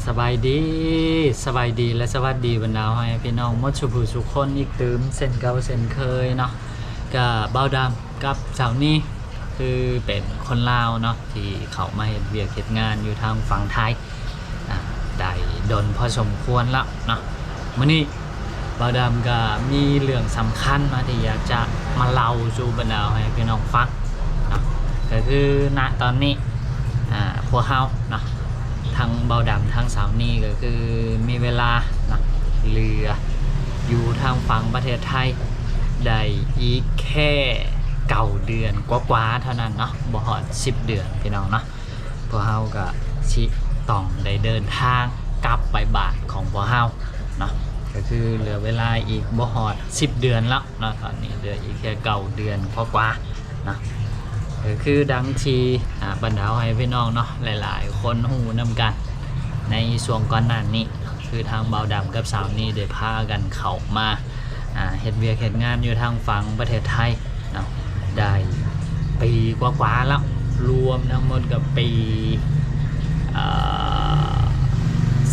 ສະບາຍດີ ສະບາຍດີ ແລະ ສະຫວັດດີບັນດາພໍ່ແມ່ພີ່ນ້ອງໝົດສູ່ຜູ້ສູ່ຄົນອີກຕື່ມ ເຊັ່ນເກົ່າເຊັ່ນເຄີຍເນາະ. ກະບ່າວດຳກັບສາວນີ ຄືເປັນຄົນລາວເນາະ ທີ່ເຂົ້າມາເຮັດວຽກເຮັດງານຢູ່ທາງຝັ່ງໄທ ອາ ໄດ້ດົນພໍສົມຄວນແລ້ວເນາະ. ມື້ນີ້ບ່າວດຳກະມີເລື່ອງສຳຄັນເນາະ ທີ່ຢາກຈະມາເລົ່າສູ່ບັນດາພໍ່ແມ່ພີ່ນ້ອງຟັງເນາະ. ກະຄື ນະ ຕອນນີ້ ອາ ພວກເຮົາເນາະ ທັງບ່າວດຳທັງສາວນີ ກະຄືມີເວລາເນາະ ເຫຼືອຢູ່ທາງຝັ່ງປະເທດໄທໄດ້ອີກແຄ່ເກົ້າເດືອນກວ່າໆເທົ່ານັ້ນເນາະ ບໍ່ຮອດສິບເດືອນພີ່ນ້ອງເນາະ. ພວກເຮົາກະຊິຕ້ອງໄດ້ເດີນທາງກັບໄປບ້ານຂອງພວກເຮົາເນາະ ກະຄືເຫຼືອເວລາອີກບໍ່ຮອດສິບເດືອນແລ້ວເນາະ. ຕອນນີ້ເຫຼືອອີກແຄ່ເກົ້າເດືອນກວ່າໆເນາະ. ກະຄືດັ່ງທີ່ ອາ ບັນດາພໍ່ແມ່ພີ່ນ້ອງເນາະ ຫຼາຍໆຄົນຮູ້ນຳກັນ ໃນຊ່ວງກ່ອນໜ້ານີ້ ຄືທາງບ່າວດຳກັບສາວນີໄດ້ພາກັນເຂົ້າມາ ອາ ເຮັດວຽກເຮັດງານຢູ່ທາງຝັ່ງປະເທດໄທເນາະ ໄດ້ປີກວ່າໆແລ້ວ ລວມທັງໝົດກະປີ ອາ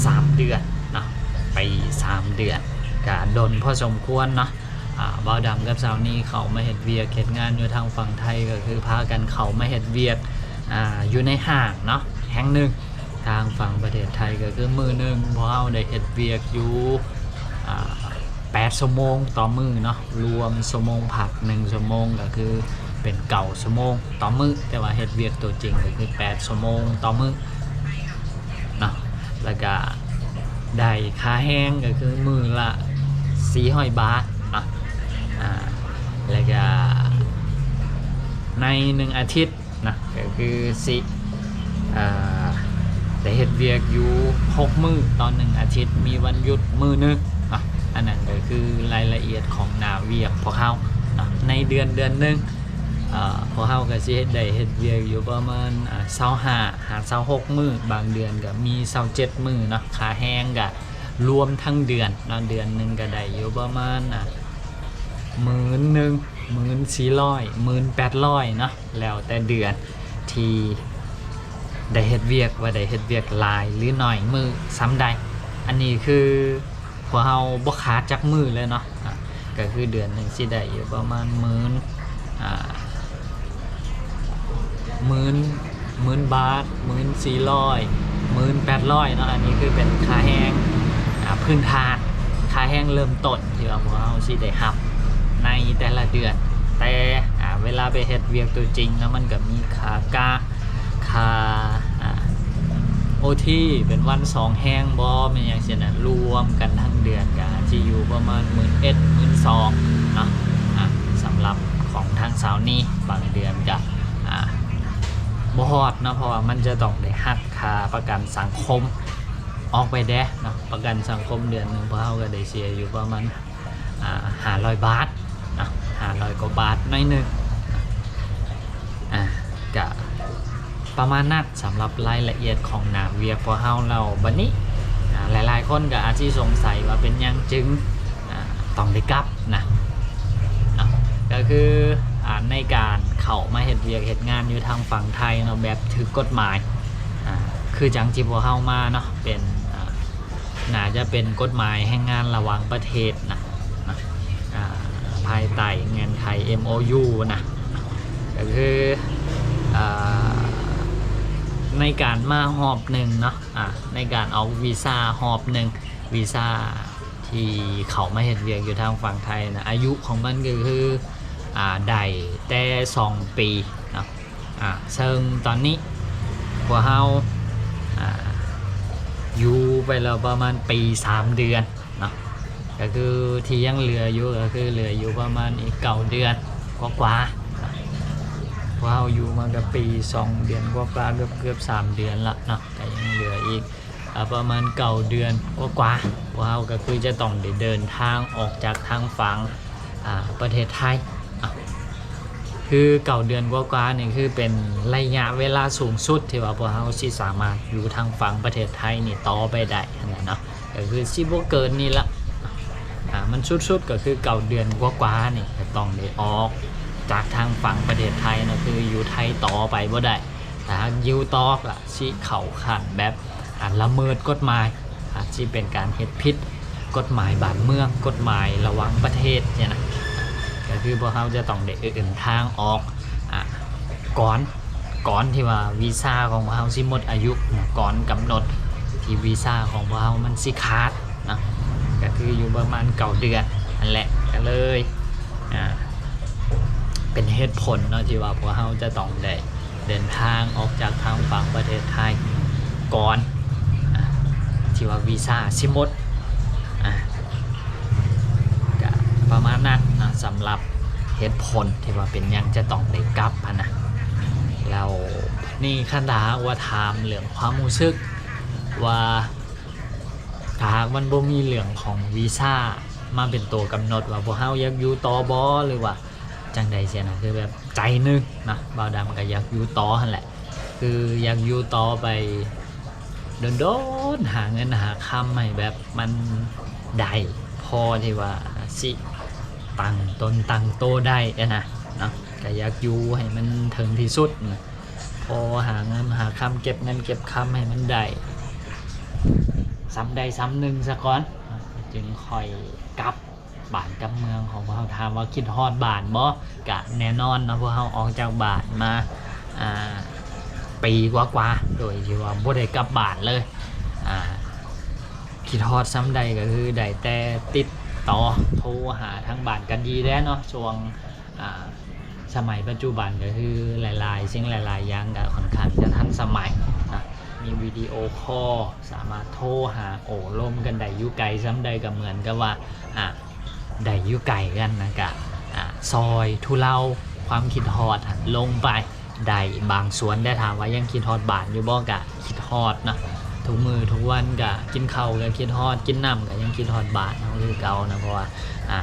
ສາມເດືອນເນາະ ປີສາມເດືອນ ກະດົນພໍສົມຄວນເນາະ. ອາ ບ່າວດຳກັບສາວນີເຂົ້າມາເຮັດວຽກເຮັດງານຢູ່ທາງຝັ່ງໄທ ກະຄືພາກັນເຂົ້າມາເຮັດວຽກ ອາ ຢູ່ໃນຫ້າງເນາະ ແຫ່ງໜຶ່ງ ທາງຝັ່ງປະເທດໄທ ກະຄືມື້ໜຶ່ງພວກເຮົາໄດ້ເຮັດວຽກຢູ່ ອາ ແປດຊົ່ວໂມງຕໍ່ມື້ເນາະ ລວມຊົ່ວໂມງພັກໜຶ່ງຊົ່ວໂມງ ກະຄືເປັນເກົ້າຊົ່ວໂມງຕໍ່ມື້ ແຕ່ວ່າເຮັດວຽກໂຕຈິງກະຄືແປດຊົ່ວໂມງຕໍ່ມື້ເນາະ. ແລ້ວກະໄດ້ຄ່າແຮງກະຄືມື້ລະສີ່ຮ້ອຍບາດເນາະ. ອາ ແລ້ວກະໃນໜຶ່ງອາທິດ ນະ ກະຄືຊິ ເອີ ໄດ້ເຮັດວຽກຢູ່ຫົກມື້ຕໍ່ໜຶ່ງອາທິດ ມີວັນຢຸດມື້ໜຶ່ງເນາະ. ອັນນັ້ນກະຄືລາຍລະອຽດຂອງໜ້າວຽກພວກເຮົາເນາະ ໃນເດືອນເດືອນໜຶ່ງ ເອີ ພວກເຮົາກະຊິໄດ້ເຮັດວຽກຢູ່ປະມານ ອາ ຊາວຫ້າຫາຊາວຫົກມື້ ບາງເດືອນກະມີຊາວເຈັດມື້ເນາະ. ຄ່າແຮງກະລວມທັງເດືອນເນາະ ເດືອນໜຶ່ງກະໄດ້ຢູ່ປະມານ ອາ ໝື່ນໜຶ່ງ ໝື່ນສີ່ຮ້ອຍ ໝື່ນແປດຮ້ອຍເນາະ ແລ້ວແຕ່ເດືອນທີ່ໄດ້ເຮັດວຽກ ວ່າໄດ້ເຮັດວຽກຫຼາຍຫຼືໜ້ອຍມື້ສ່ຳໃດ. ອັນນີ້ຄືພວກເຮົາບໍ່ຂາດຈັກມື້ເລີຍເນາະ ອາ ກະຄືເດືອນໜຶ່ງຊິໄດ້ຢູ່ປະມານໝື່ນ ອາ ໝື່ນ ໝື່ນບາດ ໝື່ນສີ່ຮ້ອຍ ໝື່ນແປດຮ້ອຍເນາະ. ອັນນີ້ຄືເປັນຄ່າແຮງ ອາ ພື້ນຖານ ຄ່າແຮງເລີ່ມຕົ້ນທີ່ວ່າພວກເຮົາຊິໄດ້ຮັບໃນແຕ່ລະເດືອນ. ແຕ່ ອາ ເວລາໄປເຮັດວຽກໂຕຈິງເນາະ ມັນກະມີຄ່າກະ ຄ່າ ອາ ໂອທີ ເປັນວັນສອງແຮງບໍ່ ແມ່ນຫຍັງຊີ້ນະ ລວມກັນທັງເດືອນກະຊິຢູ່ປະມານໝື່ນເອັດ ໝື່ນສອງເນາະ. ອາ ສຳລັບຂອງທາງສາວນີ ບາງເດືອນກະ ອາ ບໍ່ຮອດເນາະ ເພາະວ່າມັນຈະຕ້ອງໄດ້ຫັກຄ່າປະກັນສັງຄົມອອກໄປແດ່ເນາະ. ປະກັນສັງຄົມເດືອນໜຶ່ງພວກເຮົາກະໄດ້ເສຍຢູ່ປະມານ ອາ ຫ້າຮ້ອຍບາດເນາະ ຫ້າຮ້ອຍກວ່າບາດໜ້ອຍໜຶ່ງ. ອາ ກະປະມານນັ້ນ ສຳລັບລາຍລະອຽດຂອງໜ້າວຽກພວກເຮົາ. ແລ້ວບັດນີ້ ອາ ຫຼາຍໆຄົນກະອາດຊິສົງໄສວ່າເປັນຫຍັງຈຶ່ງ ອາ ຕ້ອງໄດ້ກັບນະເນາະ ກະຄື ອາ ໃນການເຂົ້າມາເຮັດວຽກເຮັດງານຢູ່ທາງຝັ່ງໄທເນາະ ແບບຖືກກົດໝາຍ ອາ ຄືຈັ່ງທີ່ພວກເຮົາມາເນາະ ເປັນ ອາ ໜ້າຈະເປັນກົດໝາຍແຮງງານລະຫວ່າງປະເທດນະ ນະ ອາ ພາຍໃຕ້ເງື່ອນໄຂເອັມໂອຢູນະ ກະຄື ອາ ໃນການມາຮອບໜຶ່ງເນາະ ອາ ໃນການອອກວີຊາຮອບໜຶ່ງ ວີຊາທີ່ເຂົ້າມາເຮັດວຽກຢູ່ທາງຝັ່ງໄທນະ ອາຍຸຂອງມັນກະຄື ອາ ໄດ້ແຕ່ສອງປີເນາະ. ອາ ເຊິ່ງຕອນນີ້ພວກເຮົາ ອາ ຢູ່ໄປແລ້ວປະມານປີສາມເດືອນເນາະ ກະຄືທີ່ຍັງເຫຼືອຢູ່ ກະຄືເຫຼືອຢູ່ປະມານອີກເກົ້າເດືອນກວ່າໆເນາະ. ພວກເຮົາຢູ່ມາກະປີສອງເດືອນກວ່າໆ ເກືອບໆສາມເດືອນລະເນາະ ກະຍັງເຫຼືອອີກ ອາ ປະມານເກົ້າເດືອນກວ່າໆ ພວກເຮົາກະຄືຈະຕ້ອງໄດ້ເດີນທາງອອກຈາກທາງຝັ່ງ ອາ ປະເທດໄທ. ອາ ຄືເກົ້າເດືອນກວ່າໆນີ້ ຄືເປັນໄລຍະເວລາສູງສຸດທີ່ວ່າພວກເຮົາຊິສາມາດຢູ່ທາງຝັ່ງປະເທດໄທນີ້ຕໍ່ໄປໄດ້ຫັ້ນນະເນາະ ກະຄືຊິບໍ່ເກີນນີ້ລະ. ອາ ມັນສຸດໆກະຄືເກົ້າເດືອນກວ່າໆນີ້ ກະຕ້ອງໄດ້ອອກຈາກທາງຝັ່ງປະເທດໄທເນາະ ຄືຢູ່ໄທຕໍ່ໄປບໍ່ໄດ້. ຖ້າຫາກຢູ່ຕໍ່ກະຊິເຂົ້າຂັ້ນແບບ ການລະເມີດກົດໝາຍ ອາດຊິເປັນການເຮັດຜິດກົດໝາຍບ້ານເມືອງ ກົດໝາຍລະຫວ່າງປະເທດຊີ້ນະ ກະຄືພວກເຮົາຈະຕ້ອງໄດ້ເດີນທາງອອກ ອາ ກ່ອນ ກ່ອນທີ່ວ່າວີຊາຂອງພວກເຮົາຊິໝົດອາຍຸ ກ່ອນກຳນົດທີ່ວີຊາຂອງພວກເຮົາມັນຊິຂາດເນາະ ກະຄືຢູ່ປະມານເກົ້າເດືອນຫັ້ນແຫຼະ ກະເລີຍ ອາ ເປັນເຫດຜົນເນາະ ທີ່ວ່າພວກເຮົາຈະຕ້ອງໄດ້ເດີນທາງອອກຈາກທາງຝັ່ງປະເທດໄທກ່ອນ ອາ ທີ່ວ່າວີຊາຊິໝົດ ອາ ກະປະມານນັ້ນເນາະ ສຳລັບເຫດຜົນທີ່ວ່າເປັນຫຍັງຈະຕ້ອງໄດ້ກັບຫັ້ນນະ. ແລ້ວນີ້ຄັນຖ້າຫາກວ່າຖາມເລື່ອງຄວາມຮູ້ສຶກວ່າ ຖ້າຫາກມັນບໍ່ມີເລື່ອງຂອງວີຊາມາເປັນໂຕກຳນົດວ່າພວກເຮົາຢາກຢູ່ຕໍ່ບໍ່ ຫຼືວ່າຈັ່ງໃດຊີ້ນະ ຄືແບບໃຈໜຶ່ງນະ ບ່າວດຳກໍຢາກຢູ່ຕໍ່ຫັ້ນແຫຼະ ຄືຢາກຢູ່ຕໍ່ໄປດົນໆ ຫາເງິນຫາຄຳໃຫ້ແບບມັນໄດ້ພໍທີ່ວ່າຊິຕັ້ງຕົນຕັ້ງໂຕໄດ້ຫັ້ນນະເນາະ ກໍຢາກຢູ່ໃຫ້ມັນເຖິງທີ່ສຸດນະ ພໍຫາເງິນຫາຄຳ ເກັບເງິນເກັບຄຳໃຫ້ມັນໄດ້ສ່ຳໃດສ່ຳໜຶ່ງສາກ່ອນ ຈຶ່ງຄ່ອຍກັບບ້ານກັບເມືອງຂອງພວກເຮົາ. ຖາມວ່າຄິດຮອດບ້ານບໍ່? ກະແນ່ນອນເນາະ ພວກເຮົາອອກຈາກບ້ານມາ ອາ ປີກວ່າໆ ໂດຍທີ່ວ່າບໍ່ໄດ້ກັບບ້ານເລີຍ ອາ ຄິດຮອດສ່ຳໃດກໍຄືໄດ້ແຕ່ຕິດຕໍ່ໂທຫາທາງບ້ານ ກໍດີແດ່ເນາະ ຊ່ວງ ອາ ສະໄໝປັດຈຸບັນກໍຄືຫຼາຍໆສິ່ງຫຼາຍໆຢ່າງກໍຄ່ອນຂ້າງຈະທັນສະໄໝນະ ມີວິດີໂອຄໍ ສາມາດໂທຫາໂອ້ລົມກັນໄດ້ ຢູ່ໄກສ່ຳໃດກໍເໝືອນກັບວ່າ ອາ ໄດ້ຢູ່ໃກ້ກັນນະ ກະ ອາ ຊ່ອຍທຸເລົາຄວາມຄິດຮອດຫັ້ນລົງໄປໄດ້ບາງສ່ວນ. ແຕ່ຖາມວ່າຍັງຄິດຮອດບ້ານຢູ່ບໍ່? ກະຄິດຮອດເນາະ ທຸກມື້ທຸກວັນກະກິນເຂົ້າກະຄິດຮອດ ກິນນ້ຳກະຍັງຄິດຮອດບ້ານເຮົາຄືເກົ່ານະ ເພາະວ່າ ອາ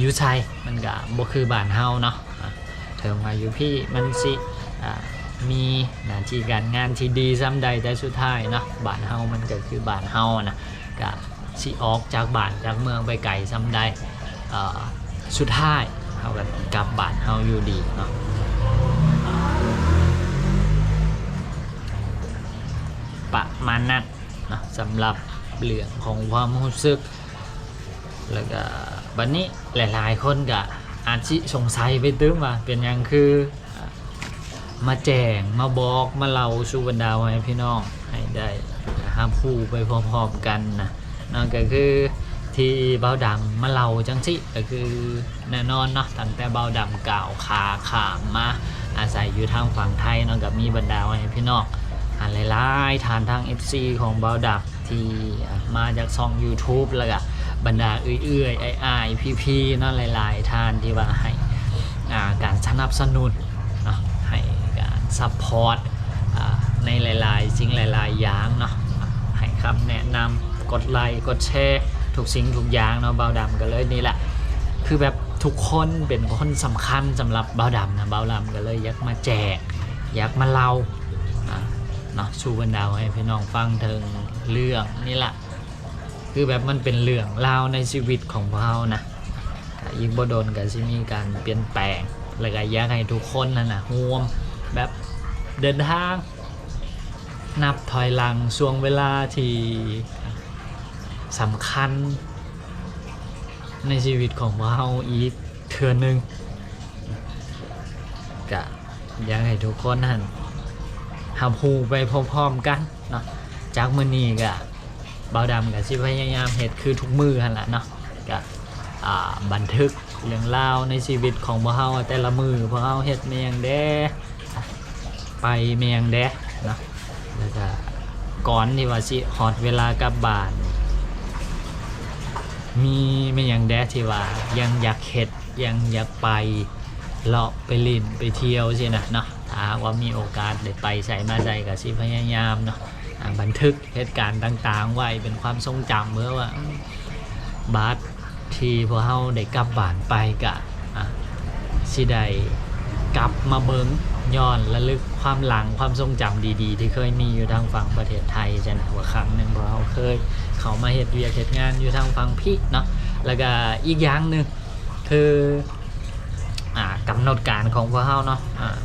ຢູ່ໃສມັນກະບໍ່ຄືບ້ານເຮົາເນາະ ອາ ເຖິງວ່າຢູ່ພີ້ມັນຊິ ອາ ມີໜ້າທີ່ການງານທີ່ດີສ່ຳໃດ ແຕ່ສຸດທ້າຍເນາະ ບ້ານເຮົາມັນກໍຄືບ້ານເຮົານະ ກະຊິອອກຈາກບ້ານຈາກເມືອງໄປໄກສ່ຳໃດ ເອີ ສຸດທ້າຍເຮົາກໍກັບບ້ານເຮົາຢູ່ດີເນາະ. ປະມານນັ້ນເນາະ ສຳລັບເລື່ອງຂອງຄວາມຮູ້ສຶກ. ແລ້ວກະບັດນີ້ຫຼາຍໆຄົນກະອາດຊິສົງໄສໄປຕື່ມວ່າ ເປັນຫຍັງຄືມາແຈ້ງມາບອກມາເລົ່າສູ່ບັນດາພໍ່ແມ່ພີ່ນ້ອງໃຫ້ໄດ້ຮັບຮູ້ໄປພ້ອມໆກັນນະເນາະ. ກໍຄືທີ່ບ່າວດຳມາເລົ່າຈັ່ງຊີ້ ກໍຄືແນ່ນອນເນາະ ຕັ້ງແຕ່ບ່າວດຳກ້າວຂາຂ້າມມາອາໄສຢູ່ທາງຝັ່ງໄທເນາະ ກໍມີບັນດາພໍ່ແມ່ພີ່ນ້ອງ ອາ ຫຼາຍໆທ່ານ ທາງເອຟຊີຂອງບ່າວດຳ ທີ່ ອາ ມາຈາກຊ່ອງຢູທູບ ແລ້ວກະບັນດາເອື້ອຍໆ ອ້າຍໆ ພີ່ໆເນາະ ຫຼາຍໆທ່ານທີ່ວ່າໃຫ້ ອາ ການສະໜັບສະໜູນເນາະ ໃຫ້ການຊັບພອດ ອາ ໃນຫຼາຍໆສິ່ງຫຼາຍໆຢ່າງເນາະ ໃຫ້ຄຳແນະນຳ ກົດໄລກົດແຊ ທຸກສິ່ງທຸກຢ່າງເນາະ. ບ່າວດຳກໍເລີຍນີ້ແຫຼະ ຄືແບບທຸກຄົນເປັນຄົນສຳຄັນສຳລັບບ່າວດຳນະ ບ່າວດຳກໍເລີຍຢາກມາແຈ້ງ ຢາກມາເລົ່າ ອາ ເນາະ ສູ່ບັນດາໃຫ້ພີ່ນ້ອງຟັງເຖິງເລື່ອງນີ້ລະ ຄືແບບມັນເປັນເລື່ອງລາວໃນຊີວິດຂອງພວກເຮົານະ ອີກບໍ່ດົນກໍຊິມີການປ່ຽນແປງ ແລ້ວກໍຢາກໃຫ້ທຸກຄົນຫັ້ນນະ ຮ່ວມແບບເດີນທາງນັບຖອຍຫຼັງຊ່ວງເວລາທີ່ສຳຄັນໃນຊີວິດຂອງພວກເຮົາອີກເທື່ອໜຶ່ງ ກະ ຢາກໃຫ້ທຸກຄົນຫັ້ນຮັບຮູ້ໄປພ້ອມໆກັນເນາະ. ຈາກມື້ນີ້ກະ ບ່າວດຳກະຊິພະຍາຍາມເຮັດຄືທຸກມື້ຫັ້ນລະເນາະ ກະ ອາ ບັນທຶກເລື່ອງລາວໃນຊີວິດຂອງພວກເຮົາແຕ່ລະມື້ ພວກເຮົາເຮັດແມ່ນຫຍັງແດ່ ໄປແມ່ນຫຍັງແດ່ເນາະ ແລ້ວກະກ່ອນທີ່ວ່າຊິຮອດເວລາກັບບ້ານ ມີແມ່ນຫຍັງແດ່ທີ່ວ່າຍັງຢາກເຮັດ ຍັງຢາກໄປເລາະໄປຫຼິ້ນໄປທ່ຽວຊີ້ນະເນາະ. ຖ້າຫາກວ່າມີໂອກາດໄດ້ໄປໃສມາໃສກະຊິພະຍາຍາມເນາະ ອາ ບັນທຶກເຫດການຕ່າງໆໄວ້ເປັນຄວາມຊົງຈຳ ເພື່ອວ່າບາດທີ່ພວກເຮົາໄດ້ກັບບ້ານໄປກະ ອາ ຊິໄດ້ກັບມາເບິ່ງ ຍ້ອນລະລຶກຄວາມຫຼັງ ຄວາມຊົງຈຳດີໆທີ່ເຄີຍມີຢູ່ທາງຝັ່ງປະເທດໄທຊັ້ນນະ ວ່າຄັ້ງໜຶ່ງພວກເຮົາເຄີຍເຂົ້າມາເຮັດວຽກເຮັດງານຢູ່ທາງຝັ່ງພີ້ເນາະ. ແລ້ວກະອີກຢ່າງໜຶ່ງ ຄື ອາ ກຳນົດການຂອງພວກເຮົາເນາະ ອາ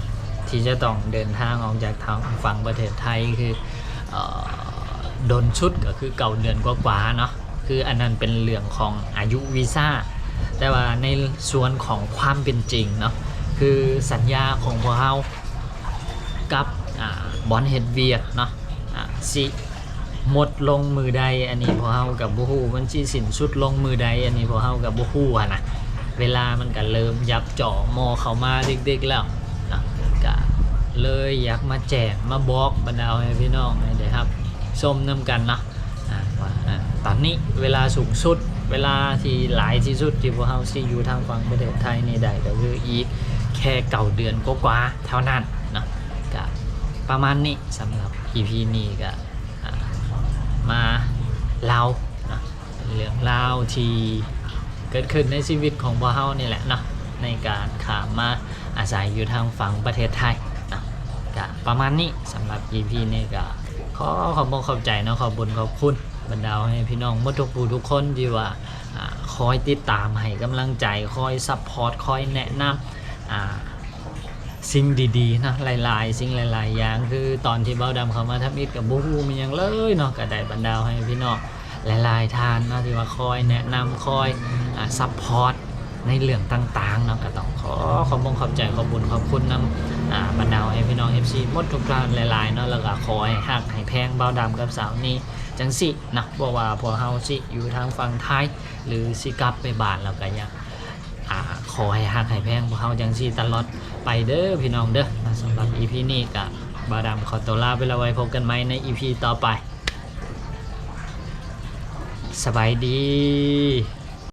ທີ່ຈະຕ້ອງເດີນທາງອອກຈາກທາງຝັ່ງປະເທດໄທ ຄື ເອີ ດົນສຸດກໍຄືເກົ້າເດືອນກວ່າໆເນາະ ຄືອັນນັ້ນເປັນເລື່ອງຂອງອາຍຸວີຊາ. ແຕ່ວ່າໃນສ່ວນຂອງຄວາມເປັນຈິງເນາະ ຄືສັນຍາຂອງພວກເຮົາກັບ ອາ ບ່ອນເຮັດວຽກເນາະ ອາ ຊິ ໝົດລົງມື້ໃດ ອັນນີ້ພວກເຮົາກໍບໍ່ຮູ້ ມັນຊິສິ້ນສຸດລົງມື້ໃດ ອັນນີ້ພວກເຮົາກໍບໍ່ຮູ້ຫັ້ນນະ. ເວລາມັນກໍເລີ່ມຫຍັບຈໍ່ມໍ່ເຂົ້າມາເດັກໆແລ້ວເນາະ ກໍເລີຍຢາກມາແຈ້ງມາບອກບັນດາພໍ່ແມ່ພີ່ນ້ອງໃຫ້ໄດ້ຮັບຊົມນຳກັນເນາະ ອາ ວ່າ ອາ ຕອນນີ້ເວລາສູງສຸດ ເວລາທີ່ຫຼາຍທີ່ສຸດທີ່ພວກເຮົາຊິຢູ່ທາງຝັ່ງປະເທດໄທນີ້ໄດ້ ກໍຄືອີກແຄ່ເກົ້າເດືອນກວ່າໆເທົ່ານັ້ນເນາະ. ກໍປະມານນີ້ ສຳລັບອີພີນີ້ກໍ ອາ ມາເລົ່າເນາະ ເປັນເລື່ອງລາວທີ່ເກີດຂຶ້ນໃນຊີວິດຂອງພວກເຮົານີ້ແຫຼະເນາະ ໃນການຂ້າມມາອາໄສຢູ່ທາງຝັ່ງປະເທດໄທເນາະ. ກະປະມານນີ້ ສຳລັບອີພີນີ້ກະຂໍຂອບອົກຂອບໃຈເນາະ ຂອບບຸນຂອບຄຸນບັນດາພໍ່ແມ່ພີ່ນ້ອງໝົດທຸກຜູ້ທຸກຄົນທີ່ວ່າ ອາ ຄອຍຕິດຕາມໃຫ້ກຳລັງໃຈ ຄອຍຊັບພອດ ຄອຍແນະນຳ ອາ ສິ່ງດີໆເນາະ ຫຼາຍໆສິ່ງຫຼາຍໆຢ່າງ ຄືຕອນທີ່ບ່າວດຳເຂົ້າມາທຳອິດກໍບໍ່ຮູ້ມີຫຍັງເລີຍເນາະ ກໍໄດ້ບັນດາໃຫ້ພີ່ນ້ອງຫຼາຍໆທ່ານເນາະ ທີ່ວ່າຄອຍແນະນຳ ຄອຍ ອາ ຊັບພອດໃນເລື່ອງຕ່າງໆເນາະ. ກໍຕ້ອງຂໍຂອບອົກຂອບໃຈ ຂອບບຸນຂອບຄຸນນຳ ອາ ບັນດາໃຫ້ພີ່ນ້ອງເອັຟຊີໝົດທຸກທ່ານຫຼາຍໆເນາະ ແລ້ວກໍຂໍໃຫ້ຮັກໃຫ້ແພງບ່າວດຳກັບສາວນີຈັ່ງຊີ້ເນາະ ບໍ່ວ່າພວກເຮົາຊິຢູ່ທາງຝັ່ງໄທ ຫຼື ຊິກັບໄປບ້ານ ແລ້ວກໍຢາກ ອາ ຂໍໃຫ້ຮັກໃຫ້ແພງພວກເຮົາຈັ່ງຊີ້ຕະຫຼອດໄປເດີພີ່ນ້ອງເດີ. ສຳລັບອີພີນີ້ກະບ່າວດຳຂໍຕົວລາໄປແລ້ວ ໄວ້ພົບກັນໃໝ່ໃນອີພີຕໍ່ໄປ. ສະບາຍດີ.